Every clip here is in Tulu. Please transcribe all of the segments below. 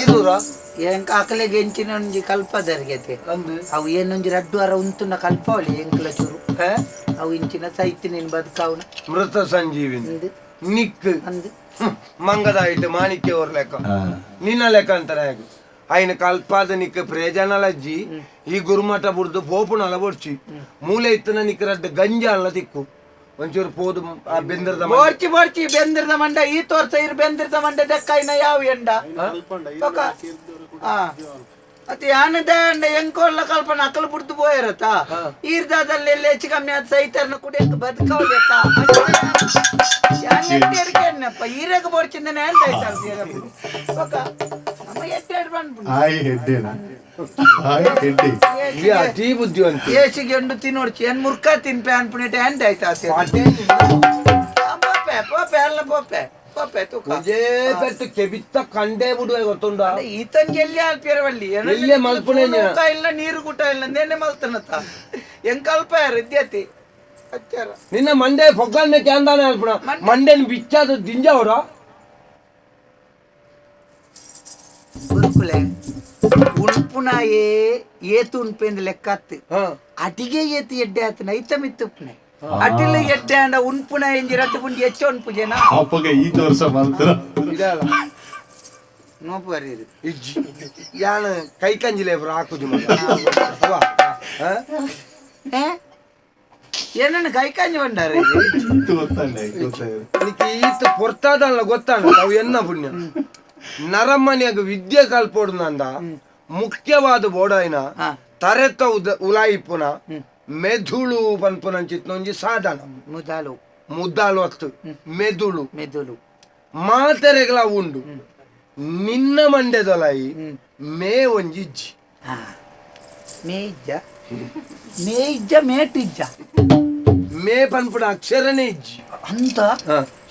ಈರುರ ಎಂಕ ಅಕಲೆಗೆ ಎಂಚಿನ ಒಂಜಿ ಕಲ್ಪದರ್ಗೆತೆ. ಅಂದ್. ಅವು ಏನೊಂಜಿ ರಡ್ಡು ವಾರ ಉಂತುನ ಕಲ್ಪವಳಿ ಎಂಕ್ಲ ಚೂರು. ಅವು ಇಂಚಿನ ಸೈತಿನ ಬದುಕಾವುನ. ಮೃತ ಸಂಜೀವಿನಿ. ಅಂದ್. ನಿಕ್. ಅಂದ್. ಮಂಗದಾಯಿಟ್ ಮಾಣಿಕ್ಯ ಅವ್ರ ಲೆಕ್ಕ, ನಿನ್ನ ಲೆಕ್ಕ ಅಂತಾನೆ. ಐನ ಕಲ್ಪಾದ ನಿಕ್ ಪ್ರಯೋಜನ ಲಜ್ಜಿ. ಈ ಗುರುಮಠ ಬುಡ್ದು ಪೋಪುನಲ ಬೊಡ್ಚಿ. ಮೂಲೆ ಇತ್ತನ ನಿಕ್ ರಡ್ಡು ಗಂಜಿ ಅಲ್ಲ ತಿಕ್ಕು. ಒಂಚೂರು ಪೋದು ಆ ಬೆಂದ್ರದ ಬೋರ್ಚಿ ಬೋರ್ಚಿ, ಬೆಂದಿರದ ಮಂಡ ಈ ತೋರ್ಸ ಇರ್ ಬೆಂದಿರದ ಮಂಡ ದೆಕ್ಕೈನ ಯಾವ ಎಂಡ ಬೊಕ ಆ ಅತಿ ಯಾನದ ಎಂಕೋಲ್ಲ ಕಲ್ಪನ ಅಕಲ್ ಬುಡ್ದು ಪೋಯರತ. ಈರ್ದಾದಲ್ಲಿ ಎಲ್ಲ ಹೆಚ್ಚು ಕಮ್ಮಿ ಆದ್ ಸೈತರ್ನ ಕುಡಿಯಕ್ಕೆ ಬದುಕವಲೆತ್ತ. ಯಾನ್ ಎಟ್ಟೆಡ್ಕೆನ್ನಪ್ಪ ಈರೆಗ್ ಬೋರ್ಚಿಂದನೆ ಹೇಳ್ದಾಯ್ತು. ಬೊಕ ನಮ್ಮ ಎಟ್ಟೆಡ್ ಬಂದ್ಬಿಡು. ಆಯ್ ಹೆಡ್ಡೇನಾ? ಆಯ್ ಹೆಡ್ಡೆ. ಈ ಅತಿ ಬುದ್ಧಿವಂತ. ಏಸಿಗೆ ಎಂಡು ತಿನ್ನೋಡ್ಚಿ ಏನ್ ಮುರ್ಕ ತಿನ್ಪೆ ಅನ್ಪುಣಿಟ ಎಂಡ ಆಯ್ತು ಆಸೆ. ಪೋಪೆ ಪೋಪೆ ಅಲ್ಲ, ಪೋಪೆ ಪೋಪೆ ತೂಕ. ಒಂಜೇ ಪೆಟ್ಟು ಕೆಬಿತ್ತ ಕಂಡೇ ಬಿಡುವೆ, ಗೊತ್ತುಂಡ? ಈತಂಗೆ ಎಲ್ಲಿ ಆಲ್ಪಿರವಲ್ಲಿ. ಎಲ್ಲೆ ಮಲ್ಪುನೆ. ಊಟ ಇಲ್ಲ, ನೀರು ಕೂಟ ಇಲ್ಲ, ನೇನೆ ಮಲ್ತನತ ಎಂಗ್ ಕಲ್ಪ ಯಾರು ಇದ್ಯತಿ ಅಚ್ಚಾರ. ನಿನ್ನ ಮಂಡೆ ಪೊಗ್ಗಲ್ನೆ ಕ್ಯಾಂದಾನೆ ಅಲ್ಪಣ ಮಂಡೆನ್ ಬಿಚ್ಚಾದ ದಿಂಜವರ. ಗುರುಕುಲೆ, ಉಣ್ಪುನಾಯೇ ಏತು ಉಣ್ಪೆಂದು ಲೆಕ್ಕತ್ತು. ಅಟಿಗೆ ಏತು ಎಡ್ಡೆ ಆತನ ಐತ ಮಿತ್ತುಪ್ನೆ ಅಟಿಲ ಎಡ್ಡೆ ಅಂಡ ಉಣ್ಪುನ ಎಂಜಿ ರಟ್ಟು ಪುಂಡಿ ಹೆಚ್ಚ ಉಣ್ಪುಜೇನಾ? ಅಪ್ಪಗ ಈತ ವರ್ಷ ಮಲ್ತರ. ಇದಾಲ. ನೋಪು ಬರೀರು. ಇಜ್ಜಿ, ಯಾನ ಕೈ ಕಂಜಿಲೆ ಹಾಕುದು ಮಗ. ಅವ್ವ, ಹ? ಏ, ಏನನ್ನ ಕೈ ಕಾಂಜಿ ಬಂಡಾರೆ. ಈತ ಗೊತ್ತಂಡೆ ಗೊತ್ತಾಯ್ತು. ನಿಕ್ಕೆ ಈತ ಪೊರ್ತಾದಲ್ಲ, ಗೊತ್ತಾನ ಅವು ಎನ್ನ ಪುಣ್ಯ. ನರಮನೆಯಾಗ ವಿದ್ಯೆ ಕಲ್ಪೋಡು ನಂದ ಮುಖ್ಯವಾದ ಬೋಡಾಯ್ನ ತರೆತ ಉದ ಉಲಾಯಿಪುನ ಮೆದುಳು ಪನ್ಪುನಂಚಿತ್ನ ಒಂಜಿ ಸಾಧನ. ಮುದಾಲು. ಮುದ್ದಾಲು ಅತ್ತು, ಮೆದುಳು. ಮೆದುಳು. ಮಾತೆರೆಗಳ ಉಂಡು. ನಿನ್ನ ಮಂಡ್ಯದೊಲಾಯಿ ಮೇ ಒಂಜಿ ಇಜ್ಜಿ. ಹಾ, ಮೇಯಿಜ್ಜ ಮೇಯಿಜ್ಜ ಮೇಟಿಜ್ಜ. ಮೇ ಪನ್ಪುನ ಅಕ್ಷರನೇ ಇಜ್ಜಿ. ಅಂತ.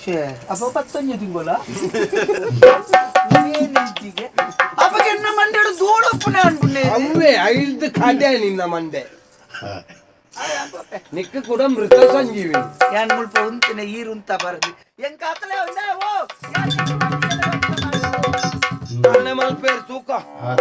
ಶೇ, ಅಪ್ಪ 11 ತಿಂಗಳ ಅಪ್ಪಗೆ ಎನ್ನ ಮಂಡ್ಯಡು ದೂಡಪ್ಪನೆ ಅನ್ಪುಣೆ. ಅವೇ ಐದು ಕಡೆ ನಿನ್ನ ಮಂಡೆ. ನಿಕ್ಕ ಕೂಡ ಮೃತ ಸಂಜೀವಿನಿ. ಯಾನ್ ಮುಲ್ಪ ಉಂತಿನ ಈರುಂತ ಬರದು ಎಂಕ ಆತಲೆ ಒಂದೇ ಓ. ತಾನೆ ಮಲ್ಪೇರ್ ತೂಕ. ಆ.